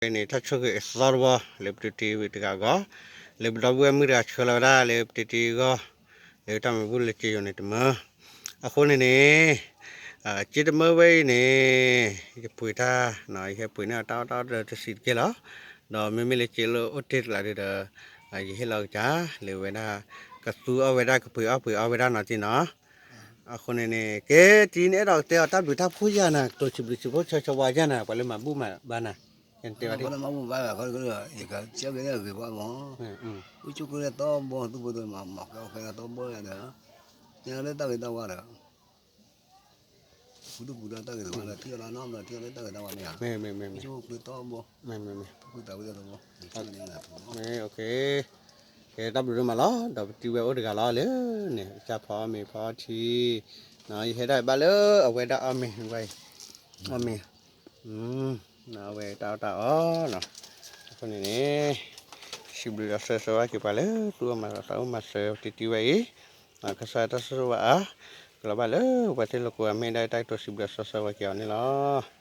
အဝဲန့ၣ် တၢ်ဆိၣ်ဂ့ၤအသီတဝီ လၢပတတ့ဝံၤတဂၤအဂီၢ်, လၢပဒီပုၢ်ဝဲၢ်မုၣ်တဂၤဆှၢလီၤဝဲဒၣ်လၢပတတ့အဂီၢ်, လၢတၢ်မၤဘူၣ်လၢက့ယိၤန့ၣ်တမၢ. အဃိန့ၣ်န့ၣ် က့တမၢဝဲအံၤန့ၣ် ယပှ့ၤတၢ်, ယဟဲပှ့ၤန့ၢ်အီၤတၢ်အီၣ်တၢ်အီတစံးတက့ၢ်လီၤ. ဒီးမ့မ့ၢ်လၢက့လၢအိၣ်တ့ၢ်တကျးဒုဒီး ယဟ့ၣ်လီၤကစၢ် လၢဝဲဒၣ် ကသူအီၣ်ဝဲဒၣ် ကပှ့ၤအီၣ်ပှ့ၤအီဝဲဒၣ်နီၤတံၢ်နီၤ. အဃိန့ၣ်န့ၣ် ကဲတံၤန့ၣ် အဲၣ်ဒိးကတဲအီၤတၢ်ဘျုးတၢ်ဖှိၣ်ယၤနၤ ကတိၤစံးဘျုးစံးဖှိၣ်ဆၢဆၢဝါယၤနၤ ပှၤလၢမၤဘူၣ်မၤဘါနၤ, တဲဝဲဒၣ် မၤဘူၣ်မၤဘါ ယကစၢ်က့ၤန့ၣ်ဂ့ၤဘၣ်မး, အိၣ်ကၠိက့ၤန့ၣ်သီဘိ သူၣ်ဘိတမၤမၤကဲအီၣ်ကဲသီဘိဒီး န့ၣ်လၢတၢ်ဂ့ၤတၢ်ဝါဒီး ပူၤဒုပူၤဒီးတၢ်ဂ့ၤတၢ်ဝါဒီး ထံၣ်အီၤလီၤနီတဘျီ ထံၣ်အီၤလၢတၢ်ဂ့ၤတၢ်ဝါမ့ၢ်ဧါ, အိၣ်ကၠိက့ၤသီဘိ, ပူၤသးဝံၤဒီးသီဘိ, ကဲတၢ်ဘျုးဒိၣ်မးလီၤ ဒီးပတံၤဝဲအိၣ်တဂၤလီၤလၢန့ၣ် ကစၢ်ဖီအီၣ်မ့ၤဖီအီထံ, ယဟဲဒၣ်ဘၣ်လၢအဝဲဒၣ်အီၣ်မ့ၤဝဲအံၤ, အီၣ်မ့ၤ, အဝဲတၢ်အီၣ်တၢ်အီနီၤ, အဃိန့ၣ်န့ၣ် စံးဘျုးဒီးဆၢဆၢဝါက့ၤပှၤလၢသူၣ်အိၣ်မၤသးအိၣ်မၤစၢၤပတံၤဝဲအံၤ, ကစၢ်တၢ်ဆိၣ်ဂ့ၤဘၣ်အါ, ကလီၤဘၣ်လၢပှၤသ့ၣ်လိာ်ကိးဂၤမ့ၢ်ဒၣ်တၢ်ကတိၤစံးဘျုးဆၢဆၢဝါက့ၤအီၤန့ၣ်လီၤ.